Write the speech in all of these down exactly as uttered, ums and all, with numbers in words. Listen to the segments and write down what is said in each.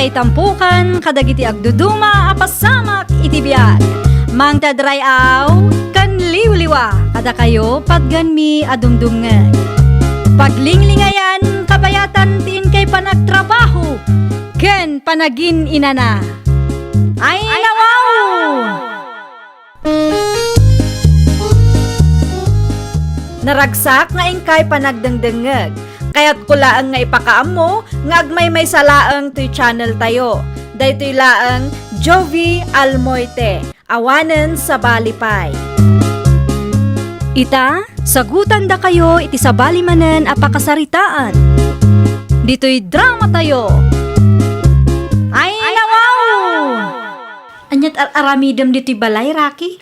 Itampukan kadagiti agduduma a pasamak iti biag. Mangted ray-aw ken liwliwa kadakayo patganmi a dumdumngeg. Paglinglingayan kabayatan ti inkay panagtrabaho ken panagin-inana. Ay, nawaw! Naragsak nga inkay panagdengdengngeg. Kayatko laeng nga ipakaammo nga agmaymaysa laeng toy channel tayo. Daytoy laeng Jovie Almoite, awanen sabali pay. Ita, sagutandakayo iti sabali manen a pakasaritaan. Ditoy drama tayo. Ay, nawaw! Aniat ar-aramidem ditoy balay, Rocky?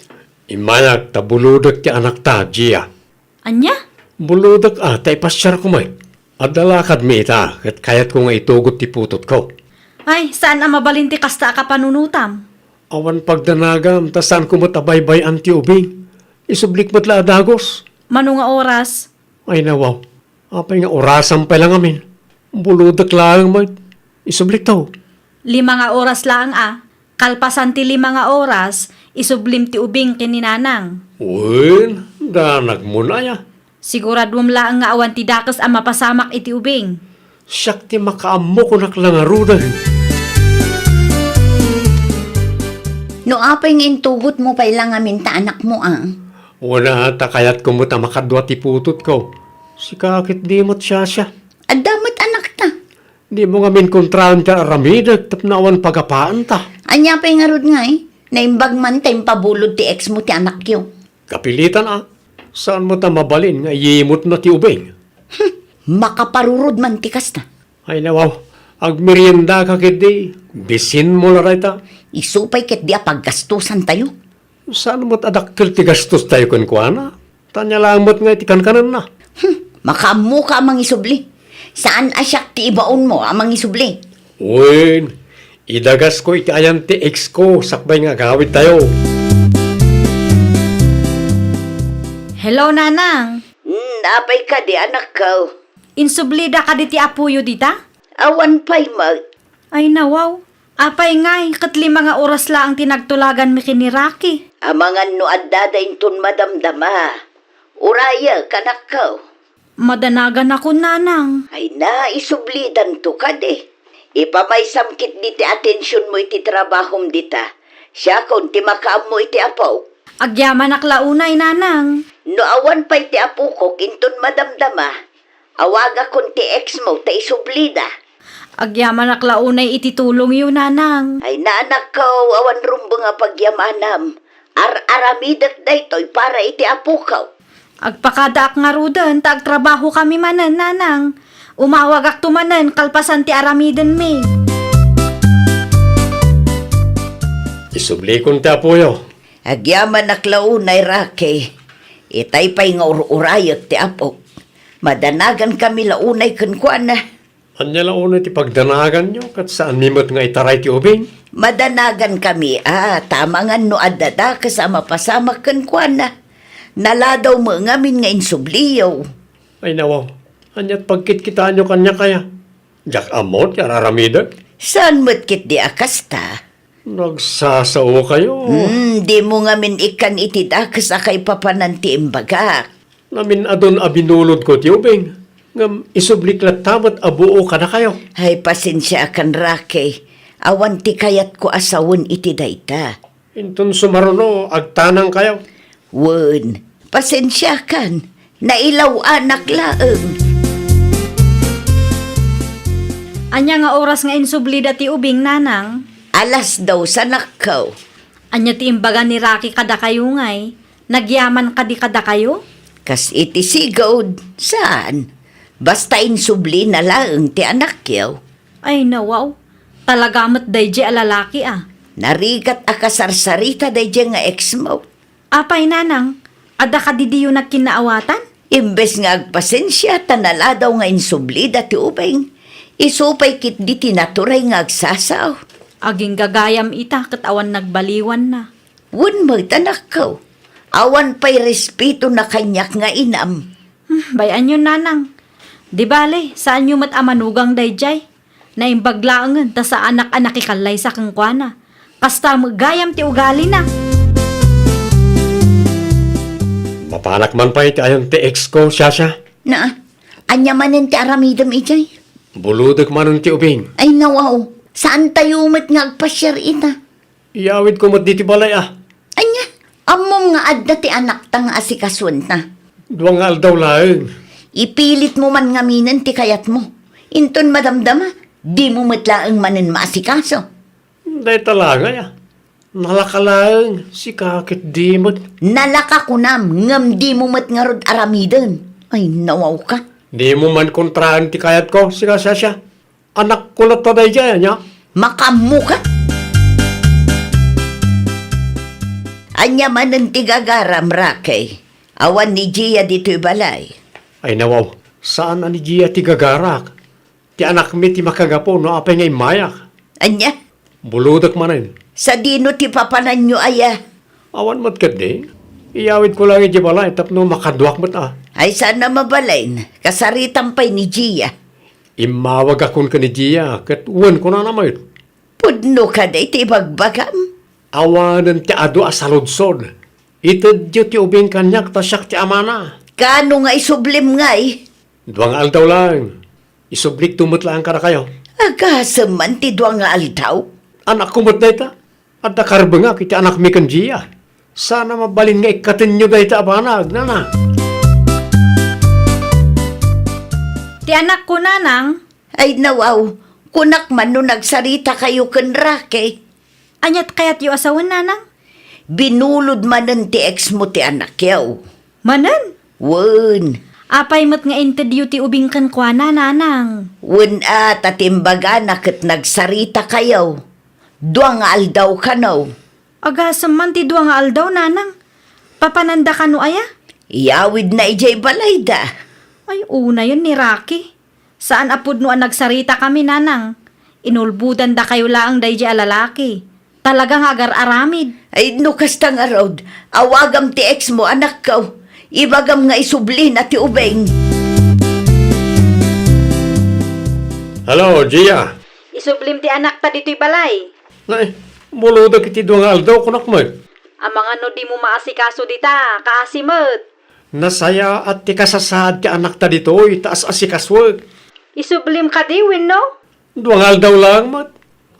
Immayak ta bulodek ti anakta, Gia. Ania? Bulodek a ta ipasiarko met. Adda lakadmi ita, ket kayatko nga itugot ti putotko. Ay, saan a mabalin ti kasta a kapanunotam. Awan pagdanagam, ta saanko met a baybay-an ti ubing. Isublik met la a dagus. Mano nga oras? Ay, nawaw. Apay nga orasam pay la ngamin? Bulodek laeng met. Isublikto. Lima nga oras laeng a. Kalpasan ti lima nga oras, isublim ti ubing ken ni Nanang. Wen, danagmon aya? Siguraduem laeng nga awan ti dakes a mapasamak iti ubing. Siak ti makaammo, kunak la ngaruden. No apay nga intugotmo pay la ngamin ta anakmo a? Wen a, ta kayatko met a makadua ti putotko. Sika ket di met siasia. Adda met anakta. Dimo ngamin kontraen ti aramidek tapno awan pagapaanta. Ania pay ngarud ngay? Naimbag man ta impabulod ti ex mo ti anakyo. Kapilitan a. Saan met a mabalin nga iyimotna ti ubing? Makaparurod man ti kasta. Ay, nawaw. Agmeriendaka ketdi. Bisinmo la dayta. Isu pay ketdi a paggastosantayo. Saan met a dakkel ti gastostayo kenkuana? Ta ania laeng met nga iti kankanenna. Hmm, makaammoka a mangisubli. Saan a siak ti ibaonmo a mangisubli? Wen, idagasko iti ayan ti ex ko sakbay nga agawidtayo. Hello, Nanang. Hmm, apay kadi, anakko? Insublida kadi ti apoyo dita? Awan pay met. Ay, nawaw. Apay ngay, ket lima nga oras laeng ti nagtulaganmi ken ni Rocky. Amangan no addada inton madamdama. Urayek, anakko. Madanaganakon, Nanang. Ay na, isublidanto kadi. Ipamaysam ketdi ti atensionmo iti trabahom dita. Siakon ti makaammo iti apok. Agyamanak la unay, Nanang. No awan pay ti apokok inton madamdama, awagakon ti ex mo ta isublida. Agyamanak la unay iti tulongyo, Nanang. Ay, anakko, awan rumbeng a pagyamanam. Ar-aramidek daytoy para iti apoko. Agpakadaak ngaruden ta agtrabahokami manen, Nanang. Umawagakto manen kalpasan ti aramidenmi. Isublikon ti apoyo. Agyamanak la unay, Rocky. Itay pay nga ur-urayek ti apok. Madanagankami la unay kenkuana. Ania la unay ti pagdanaganyo, ket saanmi met nga itaray ti ubing? Madanagankami a, ta amangan no adda dakes a mapasamak kenkuana. Naladaw met ngamin nga insubliyo. Ay, nawaw, aniat pagkitkitaanyo kaniak aya? Diak ammo ti ar-aramidek. Saan met ketdi a kasta? Nagsasaokayo. Hmm, dimo ngamin ikkan iti dakes a kaipapanan ti imbagak. Namin-adun a binulodko ti ubing, ngem isublik latta met a buo kadakayo. Ay, pasensiakan, Rocky. Awan ti kayatko a sawen iti dayta. Inton sumaruno, agtanangkayo. Wen, pasensiakan. Nailaw-anak laeng. Ania nga oras nga insublida ti ubing, Nanang? Alas dos, anakko. Ania ti imbaga ni Rocky kadakayo ngay? Nagyaman kadi kadakayo? Kas iti sigud, saan? Basta insublina laeng ti anakyo. Ay, nawaw. Talaga met daydiay a lalaki a. Narigat a kasarsarita daydiay nga ex mo. Apay, Nanang, adda kadi diyo nagkinnaawatan? Imbes nga agpasensia ta naladaw nga insublida ti ubing, isu pay ketdi ti naturay nga agsasao. Agingga gayam ita ket awan nagbaliwanna. Wen met, anakko. Awan pay respetona kaniak nga inam. Hmm, bay-anyon, Nanang. Di bale, saanyo met a manugang daydiay. Naimbag laengen ta saanak a nakikallaysa kenkuana. Kasta met gayam ti ugalina. Mapanak man pay ti ayan ti ex ko, Shasha. Na, ania manen ti aramidem idiay? Bulodek manen ti ubing. Ay, nawaw. Saantayo met nga agpasiar ita. Iyawidko met ditoy balay, a. Ania? Ammom nga adda ti anakta nga asikasuenta. Dua nga aldaw laeng. Ipilitmo man ngaminen ti kayatmo. Inton madamdama, dimo met laeng manen maasikaso. Dayta laeng aya. Nalaka laeng, sika ket di met. Nalaka kunam, ngem dimo met ngarud aramiden. Ay, nawawka. Dimo man kontraen ti kayatko, sika, Shasha. Anakko latta daydiay, ania? Makaammoka? Ania manen ti gagaram, Rocky? Awan ni Gia ditoy balay. Ay, nawaw, saan a ni Gia ti gagarak. Ti anakmi ti makagapu no apay nga immayak. Ania? Bulodek manen. Sadino ti papananyo aya? Awan met ketdi. Iyawidko laeng idiay balay tapno makaduak met a. Ay, saan a mabalin. Kasaritam pay ni Gia. Immawagakon ken ni Gia, ket wen kunana met. Pudno kadi ti ibagbagam? Awanen ti adu a saludsod. Itedyo ti ubing kaniak ta siak ti amana. Kaano nga isublim ngay? Dua nga aldaw laeng. Isublikto met laeng kadakayo. Agasem man ti dua nga aldaw? Anakko met dayta. Adda karbengak iti anakmi ken Gia. Saan a mabalin nga ikkatenyo dayta a banag, nana. Ti anakko, nanang. Ay, nawaw, kunak man no nagsarita kayo ken Rocky. Aniat kayatyo a sawen, nanang? Binulod manen ti ex mo ti anakyo. Manen? Wen. Apay met nga intedyo ti ubing kenkuana, nanang? Wen a, ta ti imbagana ket nagsarita kayo. Dua nga aldaw kano. Agasem man ti dua nga aldaw, nanang. Papananda kano aya? Iyawidna idiay balayda. Ay, unayen ni Rocky. Saan a pudno a nagsarita kami, nanang. Inulbodandakayo laeng daydiay a lalaki. Talaga nga agar-aramid. Ay, no kasta ngarud, awagam ti ex mo, anakko. Ibagam nga isublina ti ubing. Hello, Gia. Isublim ti anakta ditoy balay. Nay, bulodek iti dua nga aldaw, kunak met. Amangan no dimo maasikaso dita, kaasi met. Nasayaat ti kasasaad ti anakta ditoy, ta as-asikasuek. Isublim kadi wenno? Dua nga aldaw laeng met.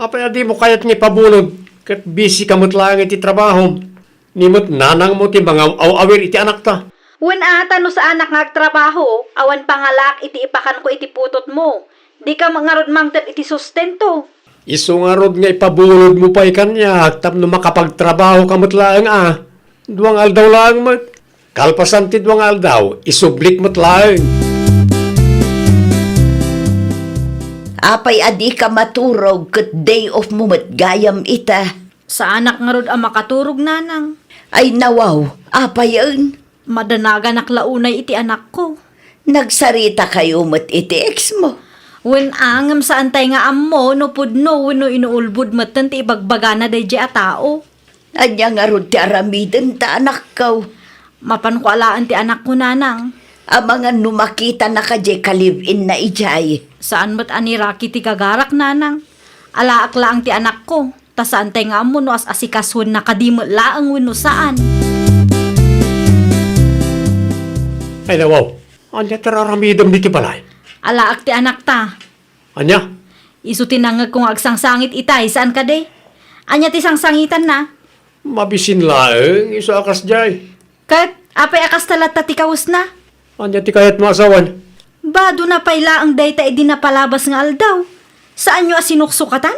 Apay a dimo kayat nga ipabulod, ket busy ka met laeng iti trabahom. Ni met nanangmo ti mangaw-awir iti anakta. Wen a, ta no saanak nga agtrabaho, awan pangalaak iti ipakanko iti putotmo. Dika met ngarud mangted iti sustento. Isu ngarud nga ipabulodmo pay kaniak tapno makapagtrabaho ka met laeng a. Dua nga aldaw laeng met. Kalpasan ti dua nga aldaw, isublik met laeng. Apay a dika maturog ket day off mo met gayam ita? Saanak ngarud a makaturog, nanang. Ay nawaw, apayen? Madanaganak la unay iti anakko. Nagsarita kayo met iti ex mo? Wen a, ngem saantay nga ammo no pudno wenno inuulbod metten ti ibagbagana daydiay a tao. Ania ngarud ti aramiden ta, anakko? Mapanko alaen ti anakko, nanang. Amangan no makitanaka diay ka-live-inna idiay. Saan met a ni Rocky ti gagarak, nanang. Alaek laeng ti anakko. Ta saantay nga ammo no as-asikasuenna kadi met laeng wenno saan. Ay, nawaw. Ania ti ar-aramidem ditoy balay? Alaek ti anakta. Ania? Isu ti nangngegko nga agsangsangit itay, saan kadi? Ania ti sangsangitanna? Mabisin laeng, isu a kasdiay. Ket, apay a kasta latta ti kawesna? Ania ti kayatmo a sawen? Badona pay laeng dayta idi napalabas nga aldaw. Saanyo a sinuksukatan?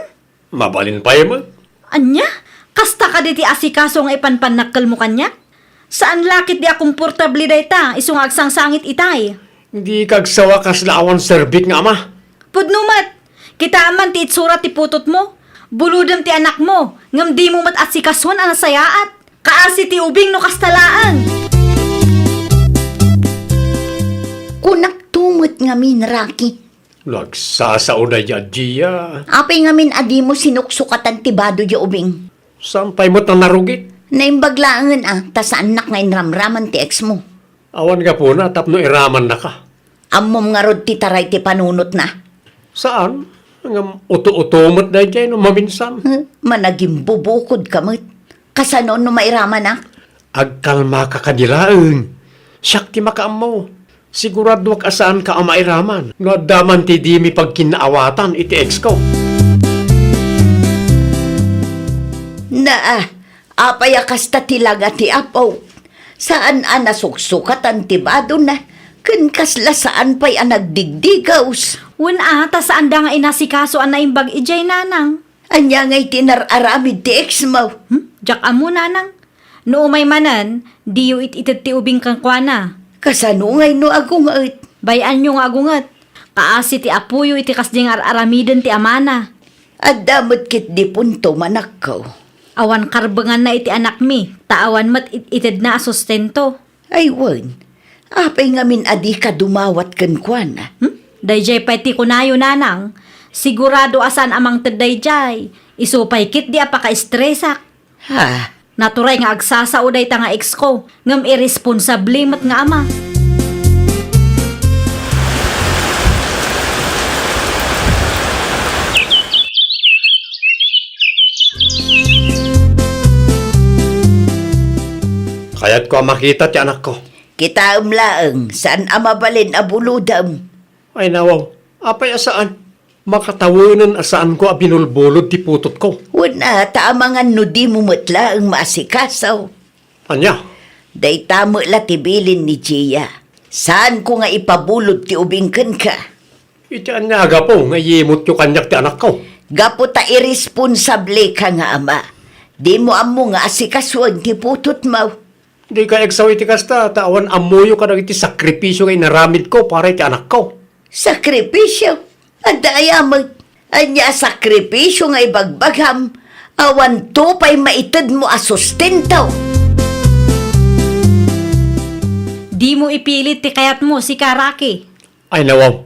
Mabalin pay met. Ania? Kasta kadi ti asikaso nga ipanpannakkelmo kaniak? Saan la ketdi a komportable dayta, isu nga agsangsangit itay. Dika agsawa kasla awan serbik nga ama. Pudno met! Kitaem man ti itsura ti putotmo. Bulodem ti anakmo, ngem dimo met asikasoen a nasayaat. Kaasi ti ubing no kasta laeng. Kunakto met ngamin, Rocky. Nagsasao daydiay a Gia. Apay ngamin a dimo sinuksukatan ti bado diay ubing? Saan pay met a narugit? Naimbag laengen a, ta saannak nga inramraman ti ex mo. Awan gapuna tapno iramannaka. Ammom ngarud ti taray ti panunotna? Saan? Ngem uto-uto met daydiay no maminsan. Hmm, managimbubukodka met. Kasano no mairamanak? Agkalmaka kadi laeng. Siak ti makaammo. Siguradoak a saanka a mairaman no adda man ti dimi pagkinnaawatan iti ex ko. Naa, apay a kasta ti langa ti apo? Saan a nasuksukatan ti badona, ken kasla saan pay a nagdigdigaws. Wen a, ta saanda nga inasikaso a naimbag idiay nanang. Ania ngay ti nar-aramid ti ex mo? Hmm? Diak ammo, nanang. No umay manen, diyo it-ited ti ubing kenkuana. Kasano ngay no agunget? Bay-anyo nga agunget. Kaasi ti apoyo iti kasdi nga ar-aramiden ti amana. Adda met ketdi punto, manakko. Awan karbenganna iti anakmi, ta awan met it-itedna a sustento. Ay wen, apay ngamin a dika dumawat kenkuana? Hmm? Daydiay pay ti kunayo, nanang. Sigurado a saan a mangted daydiay. Isu pay ketdi a pakaestresak. Ha? Naturay nga agsasao dayta nga ex ko, ngem irresponsable met nga ama. Kayatko a makita ti anakko. Kitaem laeng, saan a mabalin a bulodem. Ay nawaw, apay a saan? Makatawenen a saanko a binulbulod ti putotko. Wen a, ta amangan no dimo met laeng maasikaso. Ania? Dayta met la ti bilin ni Gia. Saanko nga ipabulod ti ubing kenka. Iti ania a gapu nga iyimutyo kaniak ti anakko? Gapu ta irresponsableka nga ama. Dimo ammo nga asikasuen ti putotmo. Dika agsaw iti kasta, ta awan ammoyo kadagiti sakripisio nga inaramidko para iti anakko. Sakripisio? Adda aya met? Ania a sakripisio nga ibagbagam? Awanto pay maitedmo a sustento. Dimo ipilit ti kayatmo, sika, Rocky. Ay nawaw,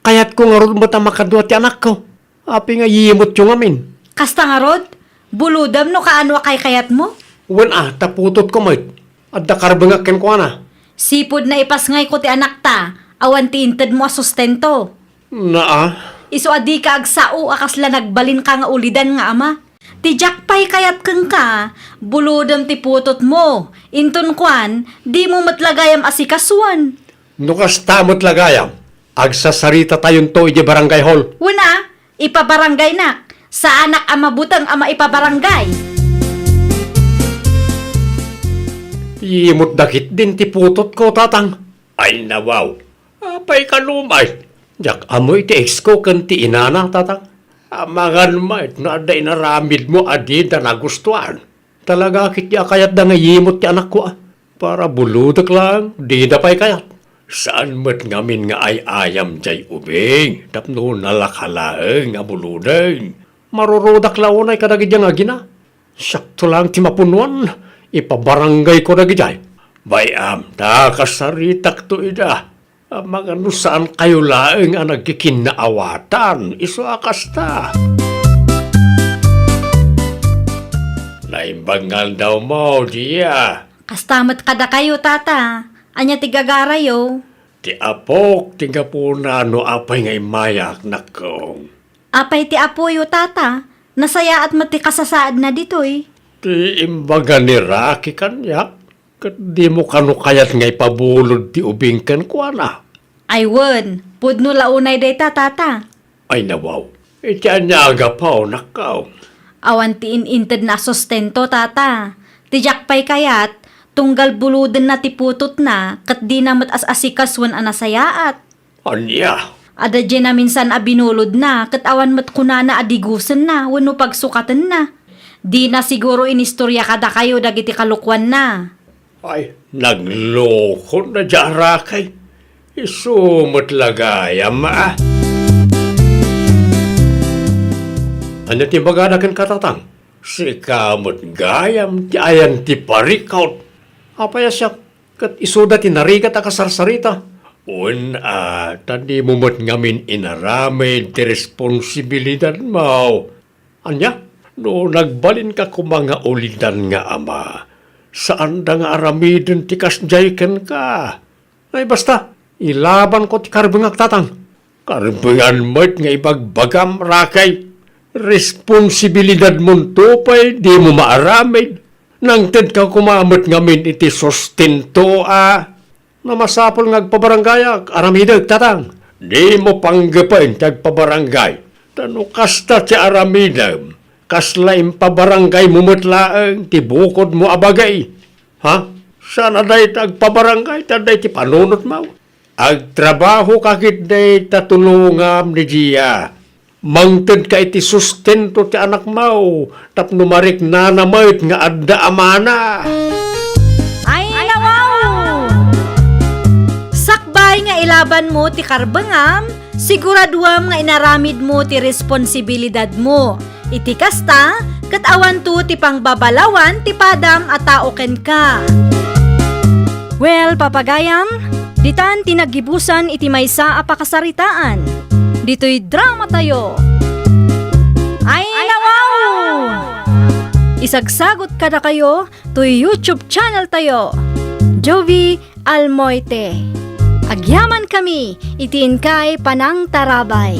kayatko ngarud met a makadua ti anakko. Apay nga iyimutyo ngamin? Kasta ngarud? Bulodem no kaano a kaykayatmo? Wen a, ta putotko met. Adda karbengak kenkuana. Sipud naipasngayko ti anakta, awan ti intedmo a sustento. Naa. Isu a dika agsao a kasla nagbalinka nga ulidan nga ama. Ti diak pay kayat kenka, bulodem ti putotmo. Inton kuan, dimo met la gayam asikasuen. No kasta met la gayam, agsasaritatayon to idiay barangay hall. Wen a, ipabarangaynak. Saanak a mabuteng a maipabarangay. Iyimutda ketdin ti putotko, tatang. Ay nawaw. Apay kano met? Diak ammo iti ex ko ken ti inana, tatang. Amangan met no adda inaramidmo a dida nagustuan. Talaga ketdi a kayatda nga iyimut ti anakko a. Para bulodek laeng, dida pay kayat. Saan met ngamin nga ay-ayam diay ubing tapno nalaka laeng a buloden. Marurudak la unay kadagiti nga agina. Siakto laeng ti mapunnuan, ipabarangayko dagidiay. Bay-am ta kasaritakto ida. Amangan no saankayo laeng a nagkikinnaawatan, isu a kasta. Naimbag nga aldawmo, Gia. Kasta met kadakayo, Tata. Ania ti gagarayo? Ti apok ti gapuna no apay nga immayak, nakkong. Apay ti apoyo, Tata? Nasayaat met ti kasasaadna ditoy. Ti imbaga ni Rocky kaniak, ket dimo kano kayat nga ipabulod ti ubing kenkuana? Ay wen, pudno la unay dayta, Tata. Ay nawaw, iti ania a gapu, nakkong? Awan ti in-intedna a sustento, Tata. Ti diak pay kayat, tunggal bulodenna ti putotna, ket dina met as-asikasuen a nasayaat. Ania? Adda diay naminsan a binulodna, ket awan met kunana a digusenna wenno pagsukatenna. Dina siguro inistoria kadakayo dagiti kalokuanna. Ay, naglokon da diay a Rocky. Isu met la gayam, a. Ania ti bagada kenka, Tatang? Sika met gayam ti ayan ti parikut. Apay a siak? Ket isuda ti narigat a kasarsarita. Wen a, ta dimo met ngamin inaramid ti responsibilidadmo. Ania? No nagbalinka koma nga ulidan nga ama, saanda nga aramiden ti kasdiay kenka. Ay, basta, ilabanko ti karbengak, Tatang. Karbengan met nga ibagbagam, Rakay. Responsibilidadmonto pay dimo maaramid. Nangtedka koma met ngamin iti sustento a. No masapul nga agpabaranggayak, aramidek, tatang. Dimo panggepen ti agpabarangay. Ta no kasta ti aramidem, kasla impabarangaymo met laeng ti bukodmo a bagay. Ha? Saan a dayta agpabarangay, ta dayta panunotmo. Agtrabahoka ketdi ta tulongam ni Gia. Mangtedka iti sustento ti anakmo tapno mariknana met nga adda amana. Ay, nawaw! Sakbay nga ilabanmo ti karbengam, siguraduam nga inaramidmo ti responsibilidadmo. Iti kasta, ket awanto ti pangbabalawan ti padam a tao kenka. Well, papagayam, ditan ti naggibusan iti maysa a pakasaritaan. Ditoy drama tayo. Ay, nawaw! Isagsagot kadakayo toy YouTube channel tayo, Jovi Almoite. Agyaman kami iti inkay panangtarabay.